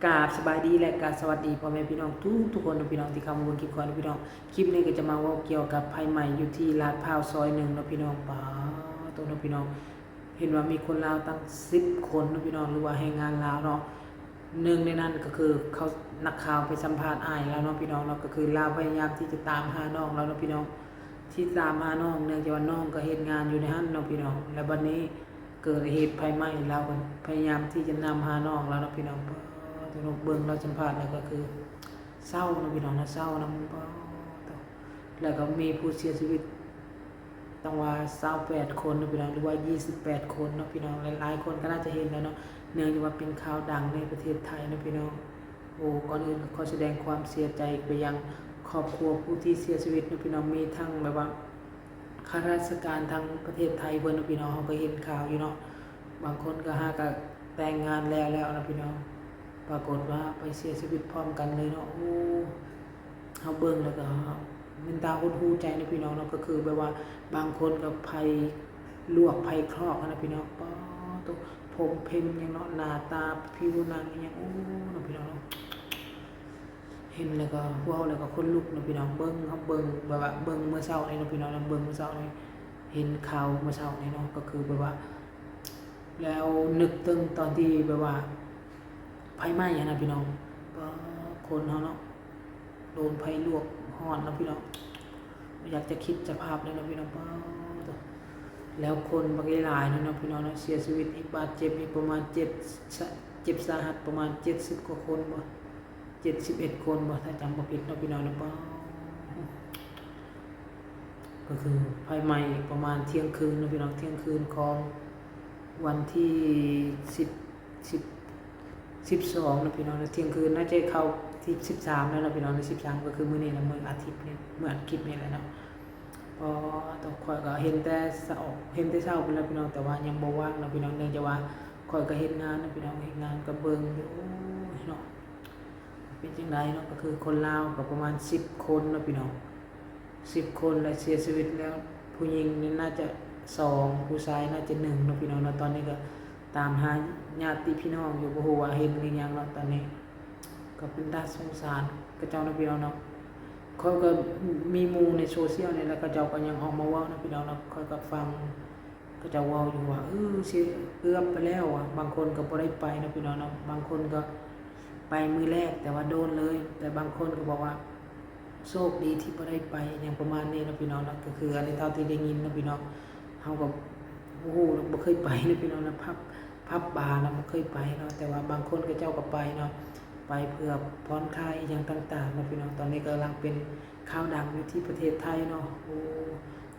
ກາບສະບາຍດີ ແລະ ກາສະຫວັດດີພໍ່ແມ່ພີ່ນ້ອງທຸກໆຄົນເນາະພີ່ນ້ອງ ທີ່ເຂົ້າມາເບິ່ງຄລິບຂອງເນາະພີ່ນ້ອງ. ຄລິບນີ້ກໍຈະມາເວົ້າກ່ຽວກັບໄຟໄໝ້ຢູ່ທີ່ລາດພ້າວຊອຍໜຶ່ງເນາະພີ່ນ້ອງ. ປາໂຕເນາະພີ່ນ້ອງ ເຫັນວ່າມີຄົນລາວຕັ້ງສິບຄົນເນາະພີ່ນ້ອງ ຫຼືວ່າແຮງງານລາວເນາະ. ໜຶ່ງໃນນັ້ນກໍຄືເຂົາ ນັກຂ່າວໄປສຳພາດອ້າຍລາວເນາະພີ່ນ້ອງເນາະ ກໍຄືລາວພະຍາຍາມທີ່ຈະຕາມຫານ້ອງລາວເນາະພີ່ນ້ອງ ທີ່ຕາມຫານ້ອງ ເນື່ອງຈາກວ່ານ້ອງກໍເຮັດງານຢູ່ໃນຫັ້ນເນາະພີ່ນ້ອງ. ແລ້ວບັດນີ້ເກີດເຫດໄຟໄໝ້ ລາວກໍພະຍາຍາມທີ່ຈະນຳຫານ້ອງລາວເນາະພີ່ນ້ອງ. ປາໂຕ ເບິ່ງລາວສຳພາດແລ້ວກໍຄືເສົ້າເນາະພີ່ນ້ອງເນາະ ເສົ້ານຳ. ປາໂຕ ແລ້ວກໍມີຜູ້ເສຍຊີວິດ ຕ້ອງວ່າຊາວແປດຄົນເນາະພີ່ນ້ອງ ຫຼືວ່າຊາວແປດຄົນເນາະພີ່ນ້ອງ. ຫຼາຍໆຄົນກໍໜ້າຈະເຫັນແລ້ວເນາະ ເນື່ອງຈາກວ່າເປັນຂ່າວດັງໃນປະເທດໄທເນາະພີ່ນ້ອງ. ໂອ້ ກ່ອນອື່ນກໍຂໍສະແດງຄວາມເສຍໃຈໄປຍັງຄອບຄົວຜູ້ທີ່ເສຍຊີວິດເນາະພີ່ນ້ອງ. ມີທັງແບບວ່າຂ້າລາຊະການທາງປະເທດໄທເພິ່ນເນາະພີ່ນ້ອງ ເຮົາກໍເຫັນຂ່າວຢູ່ເນາະ ບາງຄົນກໍຫາກໍແຕ່ງງານແລ້ວແລ້ວເນາະພີ່ນ້ອງ. ປາກົດວ່າໄປເສຍຊີວິດພ້ອມກັນເລີຍເນາະ. ໂອ້ ເຮົາເບິ່ງແລ້ວກໍແມ່ນຕາຫົດຫູ່ໃຈເນາະພີ່ນ້ອງເນາະ ກໍຄືແບບວ່າບາງຄົນກໍໄຟລວກໄຟຄອກຫັ້ນນະພີ່ນ້ອງ. ປາໂຕ ຜົມເພັນຫຍັງເນາະ ໜ້າຕາຜິວໜັງອີ່ຫຍັງ ໂອ້ ເນາະພີ່ນ້ອງເນາະ. ເຫັນແລ້ວກໍເວົ້າແລ້ວກໍຂົນລຸກເນາະພີ່ນ້ອງ. ເບິ່ງ ເຮົາເບິ່ງແບບວ່າເບິ່ງມື້ເຊົ້ານີ້ເນາະພີ່ນ້ອງເນາະ ເບິ່ງມື້ເຊົ້ານີ້ ເຫັນຂ່າວມື້ເຊົ້ານີ້ເນາະ ກໍຄືແບບວ່າ ແລ້ວນຶກເຖິງຕອນທີ່ແບບວ່າໄຟໄໝ້ຫັ້ນນະພີ່ນ້ອງ. ປາ ຄົນເຮົາເນາະ ໂດນໄຟລວກຮ້ອນເນາະພີ່ນ້ອງ ບໍ່ຢາກຈະຄິດສະພາບເລີຍເນາະພີ່ນ້ອງ. ປາໂຕ ແລ້ວຄົນບັກຫຼາຍໆເນາະພີ່ນ້ອງເນາະ ເສຍຊີວິດອີກ ບາດເຈັບອີກປະມານເຈັດ ເຈັບສາຫັດປະມານເຈັດສິບກວ່າຄົນບໍ ເຈັດສິບເອັດຄົນບໍ ຖ້າຈຳບໍ່ຜິດເນາະພີ່ນ້ອງເນາະ. ປາ ກໍຄືໄຟໄໝ້ປະມານທ່ຽງຄືນເນາະພີ່ນ້ອງ ທ່ຽງຄືນຂອງວັນທີສິບ ສິບ ສິບສອງເນາະພີ່ນ້ອງເນາະ ທ່ຽງຄືນ ໜ້າຈະເຂົ້າທີສິບສາມແລ້ວເນາະພີ່ນ້ອງເນາະ. ສິບສາມກໍຄືມື້ນີ້ນະ ມື້ອາທິດນີ້ ມື້ອາທິດນີ້ແຫຼະເນາະ. ກໍ ຂ້ອຍກໍເຫັນແຕ່ເຊົ້າ ເຫັນແຕ່ເຊົ້າພຸ້ນແຫຼະພີ່ນ້ອງ ແຕ່ວ່າຍັງບໍ່ວ່າງເນາະພີ່ນ້ອງ ເນື່ອງຈາກວ່າຂ້ອຍກໍເຮັດງານເນາະພີ່ນ້ອງ ເຮັດງານກໍເບິ່ງຢູ່ ໂອ້ຍເນາະ ເປັນຈັ່ງໃດເນາະ. ກໍຄືຄົນລາວກໍປະມານສິບຄົນເນາະພີ່ນ້ອງ ສິບຄົນ ແລະ ເສຍຊີວິດແລ້ວ ຜູ້ຍິງນີ້ໜ້າຈະສອງ ຜູ້ຊາຍໜ້າຈະໜຶ່ງເນາະພີ່ນ້ອງເນາະ. ຕອນນີ້ກໍຕາມຫາຍາດຕິພີ່ນ້ອງຢູ່ ບໍ່ຮູ້ວ່າເຫັນຫຼືຍັງເນາະ. ຕອນນີ້ກໍເປັນຕາສົງສານເຂົາເຈົ້າເນາະພີ່ນ້ອງເນາະ. ຂ້ອຍກໍມີໝູ່ໃນໂຊຊຽວນີ້ແຫຼະ ເຂົາເຈົ້າກໍຍັງອອກມາເວົ້າເນາະພີ່ນ້ອງເນາະ ຂ້ອຍກໍຟັງ ເຂົາເຈົ້າເວົ້າຢູ່ວ່າ ເອີ ຊິເກືອບໄປແລ້ວວ່າ ບາງຄົນກໍບໍ່ໄດ້ໄປເນາະພີ່ນ້ອງເນາະ ບາງຄົນກໍໄປມື້ແລກ ແຕ່ວ່າໂດນເລີຍ ແຕ່ບາງຄົນກໍບອກວ່າ ໂຊກດີທີ່ບໍ່ໄດ້ໄປ ຫຍັງປະມານນີ້ເນາະພີ່ນ້ອງເນາະ. ກໍຄືອັນນີ້ເທົ່າທີ່ໄດ້ຍິນເນາະພີ່ນ້ອງ ເຮົາກໍບໍ່ຮູ້ ບໍ່ເຄີຍໄປເນາະພີ່ນ້ອງເນາະ ຜັບ ຜັບບາເນາະ ບໍ່ເຄີຍໄປເນາະ ແຕ່ວ່າບາງຄົນເຂົາເຈົ້າກໍໄປເນາະ ໄປເພື່ອຜ່ອນຄາຍອີ່ຫຍັງຕ່າງໆເນາະພີ່ນ້ອງ. ຕອນນີ້ກຳລັງເປັນ ຂ່າວດັງຢູ່ທີ່ປະເທດໄທເນາະ. ໂອ້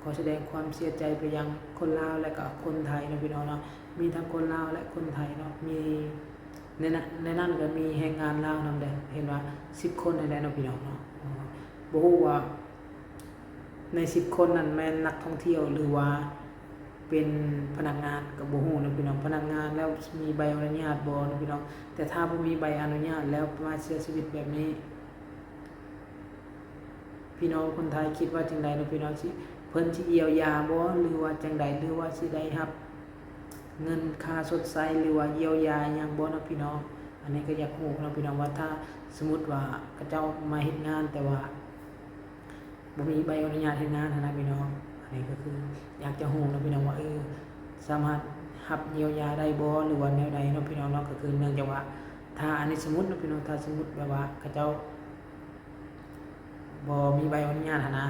ຂໍສະແດງຄວາມເສຍໃຈໄປຍັງຄົນລາວ ແລະ ກໍຄົນໄທເນາະພີ່ນ້ອງເນາະ ມີທັງຄົນລາວ ແລະ ຄົນໄທເນາະ ມີໃນນັ້ນ ໃນນັ້ນກໍມີແຮງງານລາວນຳເດ້ ເຫັນວ່າສິບຄົນນັ້ນແຫຼະເນາະພີ່ນ້ອງເນາະ. ບໍ່ຮູ້ວ່າໃນສິບຄົນນັ້ນແມ່ນນັກທ່ອງທ່ຽວ ຫຼືວ່າ ເປັນພະນັກງານກໍບໍ່ຮູ້ເນາະພີ່ນ້ອງ ພະນັກງານແລ້ວມີໃບອະນຸຍາດບໍ່ເນາະພີ່ນ້ອງ. ແຕ່ຖ້າບໍ່ມີໃບອະນຸຍາດແລ້ວມາເສຍຊີວິດແບບນີ້ ພີ່ນ້ອງຄົນໄທຄິດວ່າຈັ່ງໃດເນາະພີ່ນ້ອງ ຊິ ເພິ່ນຊິຢຽວຢາບໍ່ ຫຼືວ່າຈັ່ງໃດ ຫຼືວ່າຊິໄດ້ຮັບເງິນຄ່າຊົດໃຊ້ ຫຼືວ່າຢຽວຢາຫຍັງບໍ່ເນາະພີ່ນ້ອງ. ອັນນີ້ກໍຢາກຮູ້ເນາະພີ່ນ້ອງວ່າ ຖ້າສົມມຸດວ່າເຂົາເຈົ້າມາເຮັດງານ ແຕ່ວ່າ ບໍ່ມີໃບອະນຸຍາດເຮັດງານຫັ້ນນະພີ່ນ້ອງ. ອັນນີ້ກໍຄືຢາກຈະຮູ້ເນາະພີ່ນ້ອງວ່າ ເອີ ສາມາດຮັບຢຽວຢາໄດ້ບໍ່ ຫຼືວ່າແນວໃດເນາະພີ່ນ້ອງເນາະ. ກໍຄືເນື່ອງຈາກວ່າ ຖ້າອັນນີ້ສົມມຸດເນາະພີ່ນ້ອງ ຖ້າສົມມຸດແບບວ່າເຂົາເຈົ້າບໍ່ມີໃບອະນຸຍາດຫັ້ນນະ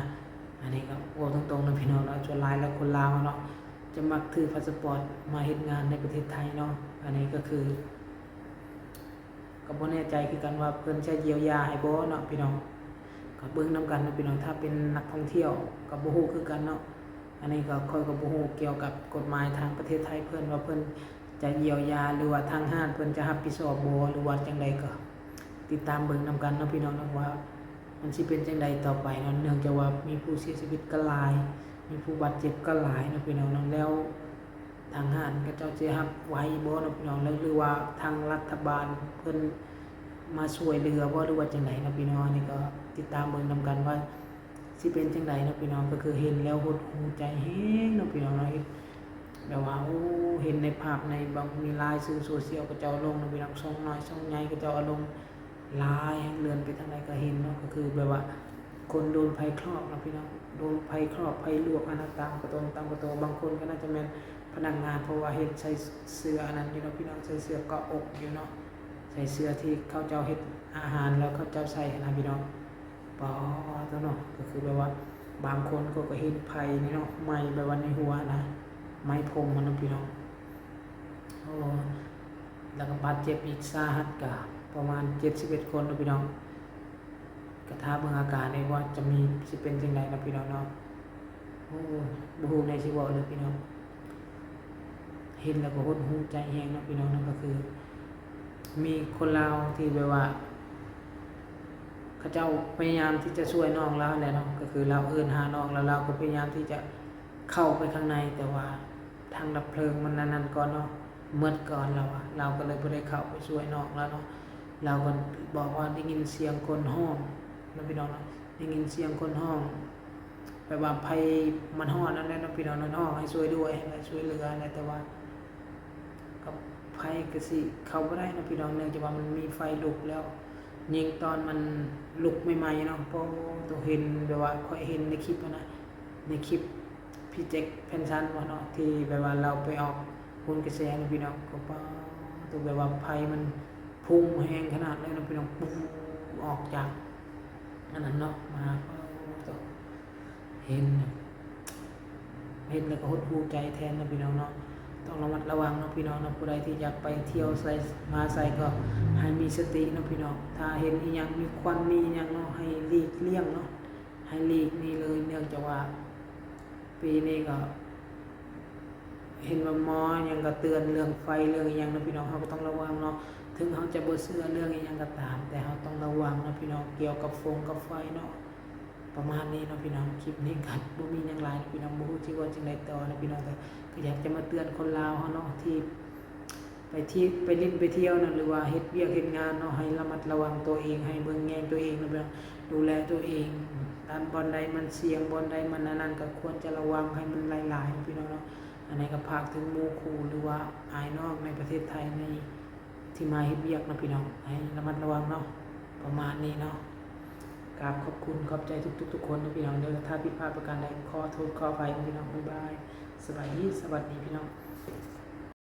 ອັນນີ້ກໍເວົ້າຕົງໆເນາະພີ່ນ້ອງເນາະ ສ່ວນຫຼາຍແລ້ວຄົນລາວເຮົາເນາະ ຈະມັກຖືພາສະປອດມາເຮັດງານໃນປະເທດໄທເນາະ. ອັນນີ້ກໍຄື ກໍບໍ່ແນ່ໃຈຄືກັນວ່າເພິ່ນຈະຢຽວຢາໃຫ້ບໍ່ເນາະພີ່ນ້ອງ ກໍເບິ່ງນຳກັນເນາະພີ່ນ້ອງ. ຖ້າເປັນນັກທ່ອງທ່ຽວກໍບໍ່ຮູ້ຄືກັນເນາະ. ອັນນີ້ກໍຂ້ອຍກໍບໍ່ຮູ້ກ່ຽວກັບກົດໝາຍທາງປະເທດໄທເພິ່ນວ່າເພິ່ນຈະຢຽວຢາ ຫຼືວ່າທາງຮ້ານເພິ່ນຈະຮັບຜິດຊອບບໍ່ ຫຼືວ່າຈັ່ງໃດ ກໍຕິດຕາມເບິ່ງນຳກັນເນາະພີ່ນ້ອງເນາະ ວ່າມັນຊິເປັນຈັ່ງໃດຕໍ່ໄປເນາະ. ເນື່ອງຈາກວ່າມີຜູ້ເສຍຊີວິດກໍຫຼາຍ ມີຜູ້ບາດເຈັບກໍຫຼາຍເນາະພີ່ນ້ອງເນາະ ແລ້ວ ທາງຮ້ານເຂົາເຈົ້າຊິຮັບໄວບໍ່ເນາະພີ່ນ້ອງ ຫຼືວ່າທາງລັດຖະບານເພິ່ນມາຊ່ວຍເຫຼືອບໍ່ ຫຼືວ່າຈັ່ງໃດເນາະພີ່ນ້ອງ. ອັນນີ້ກໍຕິດຕາມເບິ່ງນຳກັນວ່າຊິເປັນຈັ່ງໃດເນາະພີ່ນ້ອງ. ກໍຄືເຫັນແລ້ວຫົດຫູ່ໃຈແຮງເນາະພີ່ນ້ອງເນາະ ເຮັດ ແບບວ່າ ໂອ້ ເຫັນໃນພາບໃນບາງ ມີຫຼາຍສື່ໂຊຊຽວເຂົາເຈົ້າລົງເນາະພີ່ນ້ອງ, ຊ່ອງນ້ອຍຊ່ອງໃຫຍ່ເຂົາເຈົ້າເອົາລົງຫຼາຍແຮງ, ເລື່ອນໄປທາງໃດກໍເຫັນເນາະ. ກໍຄືແບບວ່າຄົນໂດນໄຟຄລອກເນາະພີ່ນ້ອງ, ໂດນໄຟຄລອກໄຟລວກຫັ້ນນະ, ຕາມກະຕົນຕາມກະໂຕ. ບາງຄົນກໍໜ້າຈະແມ່ນພະນັກງານ ເພາະວ່າເຫັນໃສ່ເສື້ອອັນນັ້ນຢູ່ເນາະພີ່ນ້ອງ, ໃສ່ເສື້ອເກາະອົກຢູ່ເນາະ, ໃສ່ເສື້ອທີ່ເຂົາເຈົ້າເຮັດອາຫານແລ້ວເຂົາເຈົ້າໃສ່ຫັ້ນນະພີ່ນ້ອງ. ປາດໂທ້ເນາະ, ກໍຄືແບບວ່າບາງຄົນກໍ ກໍເຫັນໄຟນີ້ເນາະ ໄໝ້ແບບວ່າໃນຫົວນະ, ໄໝ້ຜົມຫັ້ນນະພີ່ນ້ອງ. ໂອ້ ແລ້ວກໍບາດເຈັບອີກສາຫັດກະປະມານເຈັດສິບເອັດຄົນເນາະພີ່ນ້ອງ. ກະຖ້າເບິ່ງອາການນີ້ວ່າຈະມີ ຊິເປັນຈັ່ງໃດເນາະພີ່ນ້ອງເນາະ. ໂອ້ ບໍ່ຮູ້ແນວຊິເວົ້າເລີຍພີ່ນ້ອງ, ເຫັນແລ້ວກໍຫົດຫູ່ໃຈແຮງເນາະພີ່ນ້ອງເນາະ. ກໍຄືມີຄົນລາວທີ່ແບບວ່າ ເຂົາເຈົ້າພະຍາຍາມທີ່ຈະຊ່ວຍນ້ອງລາວແຫຼະເນາະ, ກໍຄືລາວເອີ້ນຫານ້ອງ ແລ້ວລາວກໍພະຍາຍາມທີ່ຈະເຂົ້າໄປຂ້າງໃນ, ແຕ່ວ່າຖັງດັບເພີງມັນອັນນັ້ນກ່ອນເນາະ, ໝົດກ່ອນລາວວ່າ, ລາວກໍເລີຍບໍ່ໄດ້ເຂົ້າໄປຊ່ວຍນ້ອງລາວເນາະ. ລາວກໍບອກວ່າໄດ້ຍິນສຽງຄົນຮ້ອງເນາະພີ່ນ້ອງເນາະ, ໄດ້ຍິນສຽງຄົນຮ້ອງ ແບບວ່າໄຟມັນຮ້ອນນັ້ນແຫຼະເນາະພີ່ນ້ອງເນາະ, ຮ້ອງໃຫ້ຊ່ວຍດ້ວຍ ໃຫ້ຊ່ວຍເຫຼືອຫັ້ນແຫຼະ, ແຕ່ວ່າກັບໄຟກໍຊິເຂົ້າບໍ່ໄດ້ເນາະພີ່ນ້ອງ, ເນື່ອງຈາກວ່າມັນມີໄຟລຸກແລ້ວ, ຍິ່ງຕອນມັນລຸກໃໝ່ໆເນາະ. ໂອ້ ໂຕເຫັນແບບວ່າຂ້ອຍເຫັນໃນຄລິບຫັ້ນນະ, ໃນຄລິບພີ່ແຈັກແຟນສັນບໍເນາະ, ທີ່ແບບວ່າລາວໄປອອກໂຫນກະແສເນາະພີ່ນ້ອງ. ກໍປາດໂທ້ ແບບວ່າໄຟມັນພຸ່ງແຮງຂະໜາດເລີຍເນາະພີ່ນ້ອງ, ປຸ້ງອອກຈາກອັນນັ້ນເນາະ ມາ ປາດໂທ້ ເຫັນ ເຫັນແລ້ວກໍຫົດຫູ່ໃຈແທນເນາະພີ່ນ້ອງເນາະ. ຕ້ອງລະມັດລະວັງເນາະພີ່ນ້ອງເນາະ, ຜູ້ໃດທີ່ຢາກໄປທ່ຽວໃສມາໃສກໍໃຫ້ມີສະຕິເນາະພີ່ນ້ອງ. ຖ້າເຫັນອີ່ຫຍັງມີຄວັນມີອີ່ຫຍັງເນາະ ໃຫ້ຫຼີກລ່ຽງເນາະ, ໃຫ້ຫຼີກໜີເລີຍ. ເນື່ອງຈາກວ່າປີນີ້ກໍເຫັນວ່າໝໍຫຍັງກໍເຕືອນເລື່ອງໄຟເລື່ອງອີ່ຫຍັງເນາະພີ່ນ້ອງ, ເຮົາກໍຕ້ອງລະວັງເນາະ. ເຖິງເຮົາຈະບໍ່ເຊື່ອເລື່ອງອີ່ຫຍັງກໍຕາມ ແຕ່ເຮົາຕ້ອງລະວັງເນາະພີ່ນ້ອງ ກ່ຽວກັບຟົງກັບໄຟເນາະ. ປະມານນີ້ເນາະພີ່ນ້ອງ, ຄລິບນີ້ກໍບໍ່ມີຫຍັງຫຼາຍເນາະພີ່ນ້ອງ, ບໍ່ຮູ້ຊິເວົ້າຈັ່ງໃດຕໍ່ເນາະພີ່ນ້ອງ. ແຕ່ກໍຢາກຈະມາເຕືອນຄົນລາວເຮົາເນາະ ທີ່ໄປທີ່ ໄປຫຼິ້ນໄປທ່ຽວເນາະ ຫຼືວ່າເຮັດວຽກເຮັດງານເນາະ ໃຫ້ລະມັດລະວັງຕົວເອງ, ໃຫ້ເບິ່ງແຍງຕົວເອງເນາະພີ່ນ້ອງ, ດູແລຕົວເອງ. ຕາມບ່ອນໃດມັນສ່ຽງ ບ່ອນໃດມັນອັນນັ້ນ ກໍຄວນຈະລະວັງໃຫ້ມັນຫຼາຍໆເນາະພີ່ນ້ອງເນາະ. ອັນນີ້ກໍຝາກເຖິງໝູ່ຄູ່ ຫຼືວ່າອ້າຍນ້ອງໃນປະເທດໄທ ໃນ ທີ່ມາເຮັດວຽກເນາະພີ່ນ້ອງ, ໃຫ້ລະມັດລະວັງເນາະ. ປະມານນີ້ເນາະ, ກາບຂອບຄຸນຂອບໃຈທຸກໆຄົນເນາະພີ່ນ້ອງເດີ. ຖ້າຜິດພາດປະການໃດ ຂໍໂທດຂໍອະໄພເນາະພີ່ນ້ອງ. ບາຍບາຍ, ສະບາຍດີ ສະຫວັດດີພີ່ນ້ອງ.